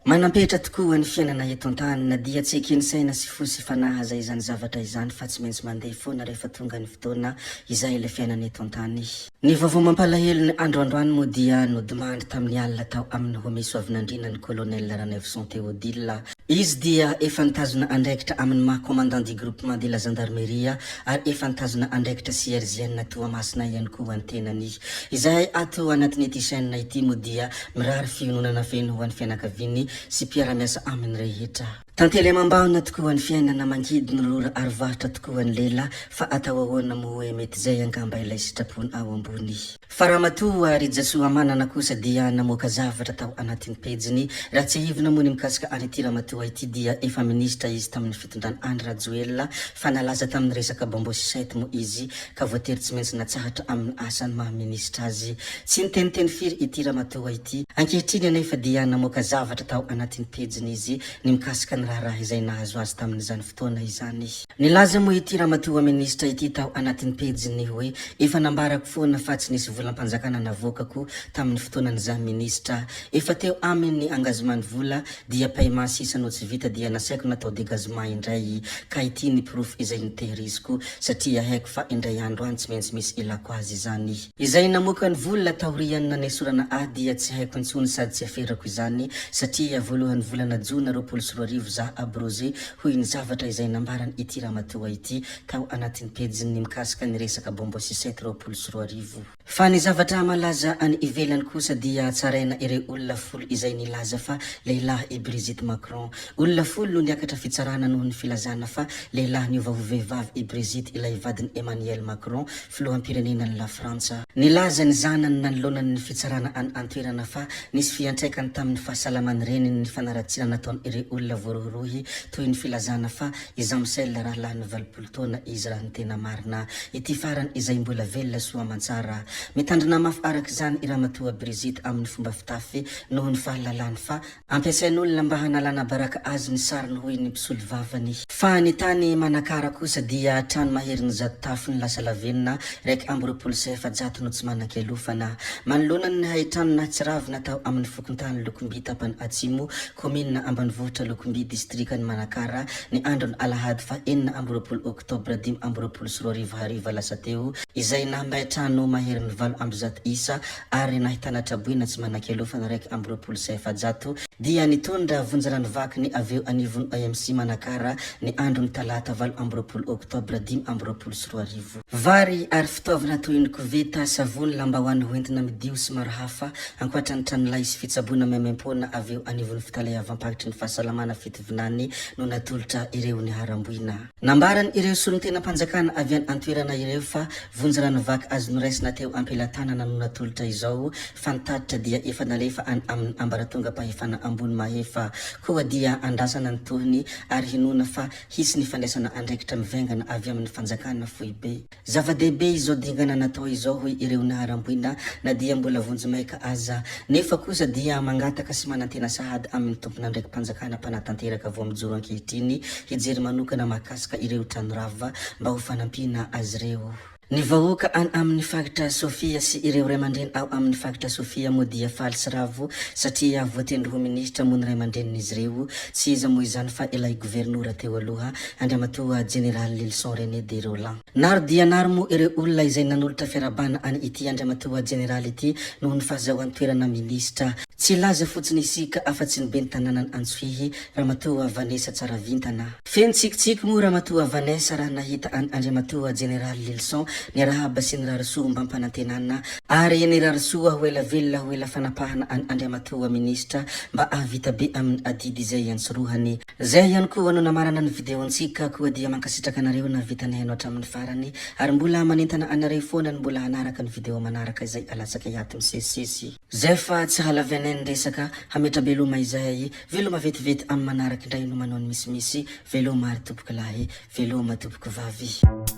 Manam-petra tokoa ny fiainana eto an-tany na dia tsy eken'ny saina sy fo sy fanahy aza izany zavatra izany fa tsy maintsy mandeha foana rehefa tonga ny fotoana izay ilay fiainana eto an-tany. Ny vaovao mampalahelo ny andro androany moa dia nodimandry tamin'ny alina tao amin'ny Homi Soavinandriana ny Colonel Ranaivoson Théodile. Izy dia efa nitazona andraikitra amin'ny maha Commandant du Groupement de la Gendarmerie ary efa nitazona andraikitra CRGN Toamasina ihany koa ny tenany. Izahay ato anatin'ity chaîne ity moa dia Mirary fiononana feno ho an'ny fianakaviany sy mpiara-miasa aminy rehetra. Tantely amam-bahona tokoa ny fiainana, mangidy ny rora ary varotra tokoa ny lela, fa atao ahoana moa hoe mety izay angamba ilay sitrapony ao ambony. Fa Ramatoa Rijasoamanana kosa dia namoaka zavatra tao anatin'ny pejiny. Raha tsiahivina moa ny mikasika an'ity ramatoa ity dia efa minisitra izy tamin'ny fitondrana Andry Rajoelina fa nalaza tamin'ny resaka bonbon sucette moa izy ka voatery tsy maintsy natsahatra amin'ny asany maha minisitra azy. Tsy niteniteny firy ity ramatoa ity. Ankehitriny anefa dia namoaka zavatra tao anatin'ny pejiny izy ny mikasika ny raharaha izay nahazo azy tamin'izany fotoana izany. Nilaza moa ity ramatoa minisitra ity tao anatin'ny pejiny hoe efa nambarako foana fa tsy nisy volam-panjakana navoakako tamin'ny fotoana nizaha minisitra. Efa teo aminy ny engagement ny vola dia paiement sisa no tsy vita dia nasaiko natao degagement indray ka ity ny porofo izay notehiriziko satria haiko fa indray andro any tsy maintsy misy ilako azy izany. Izay namoaka ny vola taorian'ny nanesorana ahy dia tsy haiko intsony sady tsy aferako izany satria voalohan'ny volana jona 2020 za abrogé hoy ny zavatra izay nambaran ity ramatoa ity tao anatin'ny pejiny mikasika ny resaka bonbon sucette 2020. Fa ny zavatra malaza any ivelany kosa dia tsaraina ireo olona folo izay nilaza fa lehilahy i Brigitte Macron. Olona folo no niakatra fitsarana noho ny filazana fa lehilahy niova ho vehivavy i Brigitte ilay vadin'i Emmanuel Macron, filoham-pirenenan'i Lafrantsa. Nilaza ny zanany nanoloana ny fitsarana any an-toerana fa nisy fiantraikany tamin'ny fahasalaman'ny reniny ny fanaratsiana nataon'ireo olona voarohirohy toy ny filazana fa i Jean Michel rahalahiny 80 taona izy raha ny tena marina. Ity farany izay mbola velona soa aman-tsara. Mitandrina mafy araka izany i Ramatoa Brigitte amin'ny fomba fitafy noho ny fahalalany fa ampiasain'olona mba hanalana baraka azy ny sariny hoy ny mpisolovavany. Fa ny tany Manakara kosa dia trano maherin'ny 100 tafo ny lasa lavenona, 421 no tsy manan-kialofana. Manoloana ny haitrano nahatsiravina tao amin'ny fokontany Lokomby tapany atsimo, kaominina ambanivohitra Lokomby, distrikan'i Manakara, ny andron'ny alahady faha 26 oktobra 2025 hariva lasa teo, izay nahambay trano maherin'ny 108 isa ary nahitana traboina tsy manan-kialofana 421, dia nitondra vonjy rano vaky ny avy eo anivon'ny OMC Manakara ny andron'ny talata 28 oktobra 2025. Vary ary fitaovana toy ny koveta, savony, lambahoany hoentina midio sy maro hafa, ankoatra ny tranolay sy fitsaboana maimaimpoana avy eo anivon'ny fitaleavam-paritry ny fahasalamana Fitovinany no natolotra ireo niharam-boina. Nambaran' ireo solontenam-panjakana avy any an-toerana ireo fa vonjy rano vaky azo noraisina teo am-pelatanana no natolotra izao fa ny tatitra dia efa nalefa any amin'ny ambaratongam-pahefana ambony mahefa koa dia andrasana ny tohiny ary hinoana fa Hisy ny fandraisana andraikitra mivaingana avy amin'ny fanjakana foibe. Zava-dehibe izao dingana natao izao hoy ireo niharam-boina na dia mbola vonjimaika aza. Nefa kosa dia mangataka sy manantena sahady amin'ny tompon'andraiki-panjakana mpanatanteraka vao mijoro ankehitriny hijery manokana mahakasika ireo trano rava mba ho fanampiana azy ireo. Ny vahoaka any amin'ny faritra Sofia sy ireo ray aman-dreny ao amin'ny faritra Sofia moa dia faly sy ravo satria voatendry ho minisitra moa ny ray aman-drenin'izy ireo. Tsy iza moa izany fa ilay governora teo aloha, Andriamatoa Jeneraly Lylison René de Rolland. Naro dia naro moa ireo olona izay nanolotra fiarahabana an' ity Andriamatoa Jeneraly ity noho ny fahazahoany toerana minisitra. Tsy hilaza fotsiny isika afa-tsy ny ben'ny tanànan'i Antsohihy, Ramatoa Vanessa Tsaravintana. Feno tsikitsiky moa Ramatoa Vanessa raha nahita an' Andriamatoa Jeneraly Lylison niarahaba sy nirary soa ombam-panantenana ary nirary soa ho ela velona ho ela fanapahana an' Andriamatoa Minisitra mba ahavita be amin' adidy izay iantsorohany. Zay ihany koa no namarana ny video-ntsika koa dia mankasitraka anareo nahavita nihaino hatramin'ny farany ary mbola manentana anareo foana ny mbola hanaraka ny video manaraka izay alatsaka iato misesisesy. Zay fa tsy halavianay ny resaka, hametra-beloma izahay, veloma vetivety amin'ny manaraka indray no manao ny misimisy, veloma ary tompokolahy, veloma tompokovavy.